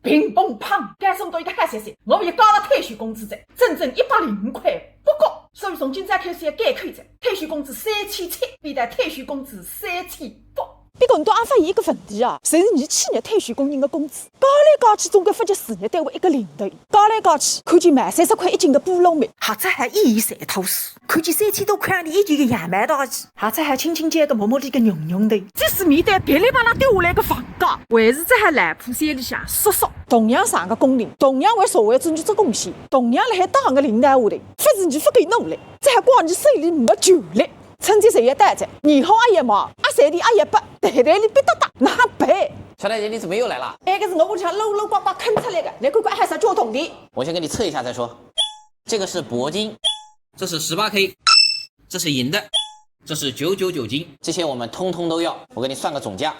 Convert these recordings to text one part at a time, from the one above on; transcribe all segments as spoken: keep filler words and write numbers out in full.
乒乓乓，该送到一个好消息，我也加了退休工资了，整整一百零五块八角。所以从今朝开始要改口了，退休工资三千七，变成退休工资三千八。不过侬倒也发现一个问题啊，就是侬去年退休工人的工资，加来加去总归发给事业单位一个零头，加来加去，看见卖三十块一斤的菠萝蜜，还只还一一三吐司，看见三千多块钿一斤的羊毛大衣，还只还轻轻叫个摸摸里个绒绒的。即使面对噼里啪啦掉下来个房价，还是只好老婆山里向说说。同样上个工龄，同样为社会做出貢献，同样辣海当个领导下头，勿是侬勿够努力，只好怪侬手里没权力。春节十一到了，年货阿要买，阿三钿阿要拨，袋袋里瘪搭搭，哪办？小玳姐，你怎么又来了？埃个是我屋里向箩箩呱呱坑出来的，来看看还啥叫铜钿。我先给你测一下再说。这个是铂金，这是十八 K，这是银的，这是九九九金，这些我们通通都要。我给你算个总价。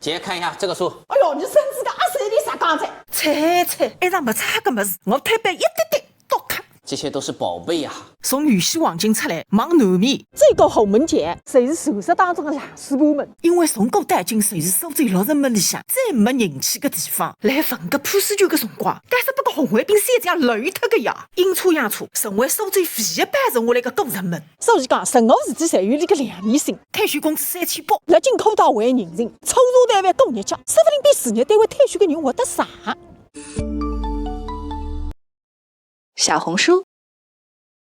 姐，看一下这个数。哎哟，侬孙子个阿三钿啥讲哉？切切，一场没差个物事，我推扳一滴滴倒卡。这些都是宝贝呀、从玉溪黄金出来，往南面。这个红门钱，侪是传说当中的老师傅们。因为从古到今，侪是苏州老人们里向最没人气的地方。来问个普世救个辰光，但是不过红卫兵三家来一脱个呀，阴错阳错，成为苏州唯一保存下来的古人们。所以讲，任何事体侪有伊个两面性。退休工资三千八，辣进口到为人情，抽查单位过日脚，说不定比事业单位退休的人活得长。小红书。